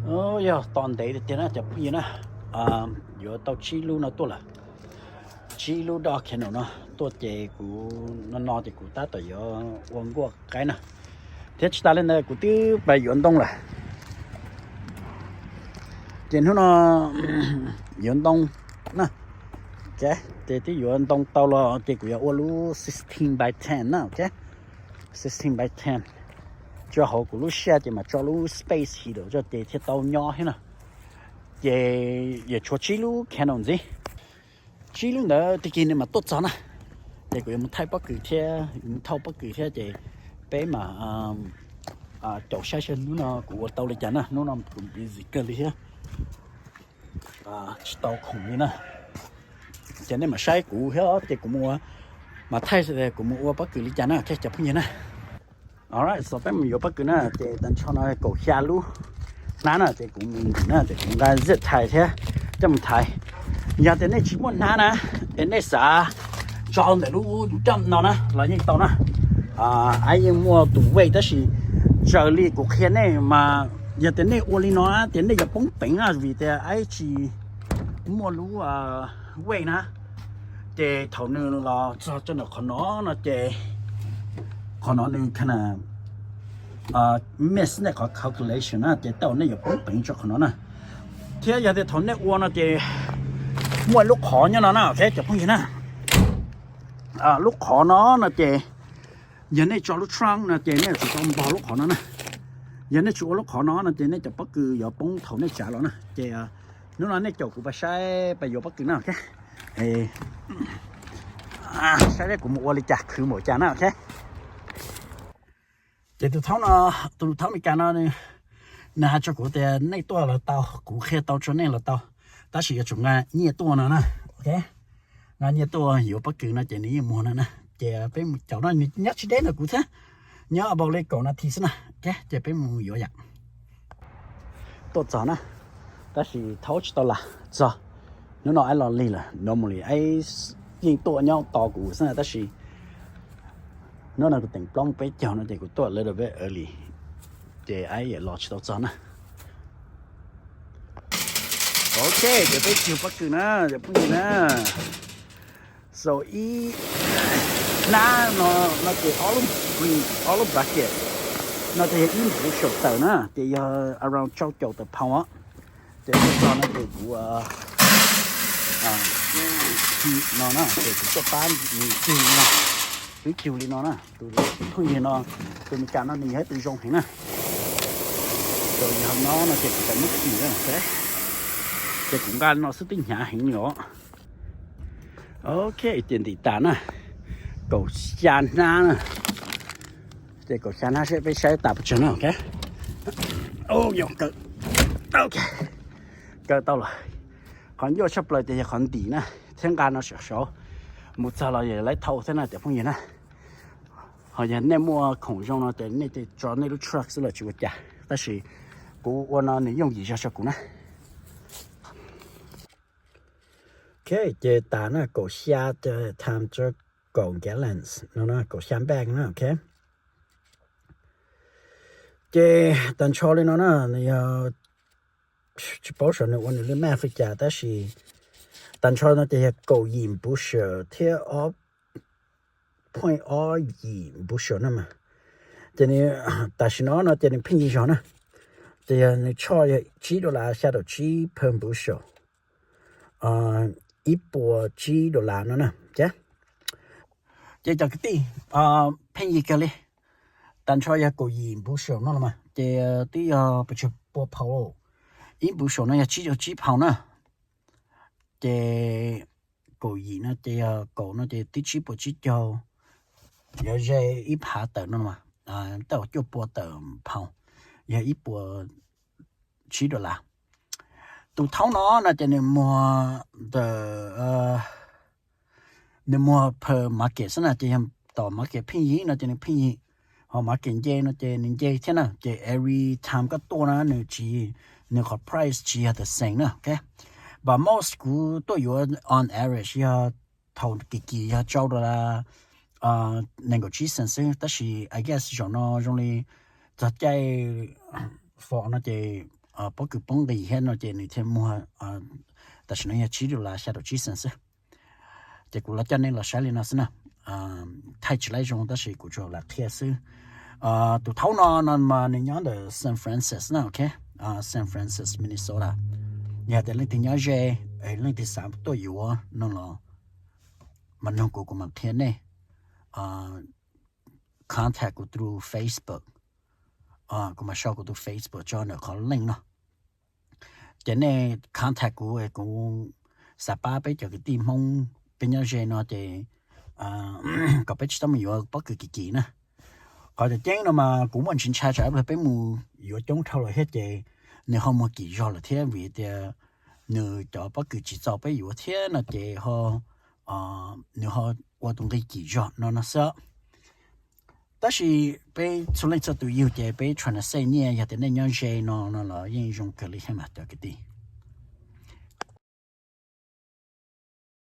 Yog tos ntev tiag tiag na cov phooj ywg na, yuav tau tsib lub no tuaj lawm. Tsib lub dog candle no tuaj ces kuv no no ces kuv tab tom yuav ua nkuaj qaib na. Thiab tsis tas li ntawd kuv twb pais yuav ntoo lawm. Ces hnub no yuav ntoo na. Ces twb yuav ntoo tau los ces kuv yuav ua lub sixteen by ten na, ok. Sixteen by ten. Tso hauv kuv lub siab ces mas tso lub space heater rau ces thiaj tau nyob thiab na. Ces yuav tshuav tsib lub candle ntxiv. Tsib lub ntawd tag kis nws mam tuaj txog na. Ces kuv yuav mus thaij pob kws thiab, yuav mus thauj pob kws thiab ces peb mam caum saib saib hnub no kuv ua tau li cas na. Hnub no kuv busy kawg li thiab, tsis tau khoom li na. Ces nej mam saib kuv thiab ces kuv mus ua, mam thaij kuv mus ua pob kws li cas na, ok cov phooj ywg na. Alright, so peb mus yuav pob kws na, ces tag nrho no kaum xya lub hnab na, ces kuv mus ntim na, ces kuv nqa zip tie thiab coj mus thaiv. Yog tias nej tsis muaj hnab na, es nej xav tso ntawm lub drum no na los yeej tau na. Aib yeej muaj tus weight tab sis raws li kuv qhia nej mas yog tias nej ua li no na ces nej yuav poob peev na, vim tias aib tsis muaj lub weight na. Ces thaum nws los txog rau ntawm qhov no no ces qhov no nws kinda miss nej qhov calculation na, ces tej zaum nej yuav poob peev rau qhov no na. Thiab yog tias thaum nej ua no ces muaj lub qhov nyob no na, ok cov phooj ywg na. Lub qhov no no ces yog nej tso lub trunk no ces nej yuav tsum tau npog lub qhov no na. Yog nej tsis ua lub qhov no no ces nej cov pob kws yuav poob thaum nej tsav los na. Ces hnub no nej caum kuv pais saib pais yuav pob kws na, ok. Saib seb kuv mus ua li cas, khwv npaum cas na, ok. Ces tus thaub no, tus thaub Meskas no nws hais rau kuv tias nej tuaj los tau, kuv qhia tau rau nej los tau, tab sis yuav tsum nqa nyiaj tuaj no na, ok. Nqa nyiaj tuaj yuav pob kws no ces nws yeej muag no na. Ces peb mus caum no, nws nyob tsis deb ntawm kuv thiab, nyob npaum li kaum nas this xwb na, ok. Ces peb mus yuav yom. Tuaj txog na, tab sis thaub tsis tau los txog. Hnub no aib los lig lawm, normally aib yeej tuaj nyob tos kuv xwb na, tab sis hnub no kuv teem plaub peb caug no ces kuv tuaj a little bit early, ces aib los tsis tau txog na. Ok, ces peb cug pob kws na, cov phooj ywg na. So ib hnab no, no ces ob lub, ob lub bucket no ces yog ib npuv saum tawm na, ces yog around rau caum tawm pound os. Ces tuaj txog no ces kuv no na, ces kuv tuaj pab nws cug no, twb cug li no na. Tus phooj ywg no, tus Meskas no nws yog ib tug zoo heev na. Ces yog no no ces kuv tau muab cig na, ces kuv nqa no xwb twb hnyav heev li os. Ok, ces ntim tas na, kaum xya hnab na. Ces kaum xya hnab seb peb saib tas pes tsawg na, ok. Kaw tau lawm. Qhov nyuaj tshaj plaws ces yog qhov ntim na, thiab nqa no saum saud mus txog los yog lawv thau thiab na cov phooj ywg na. Ho yog nej muaj khoom zoo no ces nej tso nej lub truck xwb los tsis ua cas, tab sis kuv ua no nws yooj yim zog rau kuv na. Ok, ces tas na, kaum xya times kaum gallons no, kaum xya bag na, ok. Ces tag nrho li no na, nws yog, tsis paub saum nws ua nws li math li cas tab sis tag nrho no ces yog kaum yim bushel thiab ob point ob yim bushel na mas. Ces nws, tam sim no no ces nws pheej yig zog na, ces yog nws tshoj yog tsib dollar xya dollar tsib per bushel, ib puas tsib dollar no na. Ces cov kwv tij, pheej yig kawg li. Tag nrho yog kaum yim bushel no los mas ces twb yog pes tsawg pua pound, ib bushel no yog tsib caug tsib pound na. Ces kaum yim no ces yog kaum no ces twb tsib puas tsib caug, yuav ze ib phav tawm no mas, tej zaum cuaj pua tawm pound, yog ib puas tsib dollar. Tus thaub no no ces nws muag ntawm, nws muag per market xwb na, ces yog tom market pheej yig no ces nws pheej yig, ho market nce no ces nws nce thiab na. Ces every time koj tuaj na nws tsis, nws qhov price tsis yog the same na, ok. But most kuv tuaj yuav on average yog thaum kim kim yog rau dollar nees nkaum tsib cent xwb, tab sis I guess zaum no zoo li txog caij fo no ces pob kws poob nqis thiab no ces nws thiaj muag, tam sim no yog tsib dollar xya dollar xwb. Ces kuv los coj nej los saib li no xwb na. Thaij tsis laib zoo tab sis kuv tsuas lam qhia xwb. Tus thaub no no mas nws nyob ntawm San Francisco na, ok, San Francisco, Minnesota. Yog tias leej twg nyob ze, leej twg xav tuaj yuav no los mas nug kuv, kuv mam qhia nej. Contact kuv through Facebook. Kuv mam sau kuv tus Facebook tso ntawm qhov link no. Ces nej contact kuv, kuv xav pab peb cov kwv tij Hmoob peb nyob ze no ces kom peb tsis txhob mus yuav pob kws kim kim na. Qhov tseem ceeb no mas kuv muaj ntsis ntshai tsam ib pliag peb mus yuav coob dhau lawm thiab ces nws ho muag kim zog lawm thiab, vim tias nws cov pob kws tsis txaus peb yuav thiab no ces nws ho ua tus nqi kim zog no no xwb. Tab sis peb txhua leej txhua tus yug ces peb try to save nyiaj, yog tias nej nyob ze no no los yeej zoo kawg li thiab mas cov kwv tij.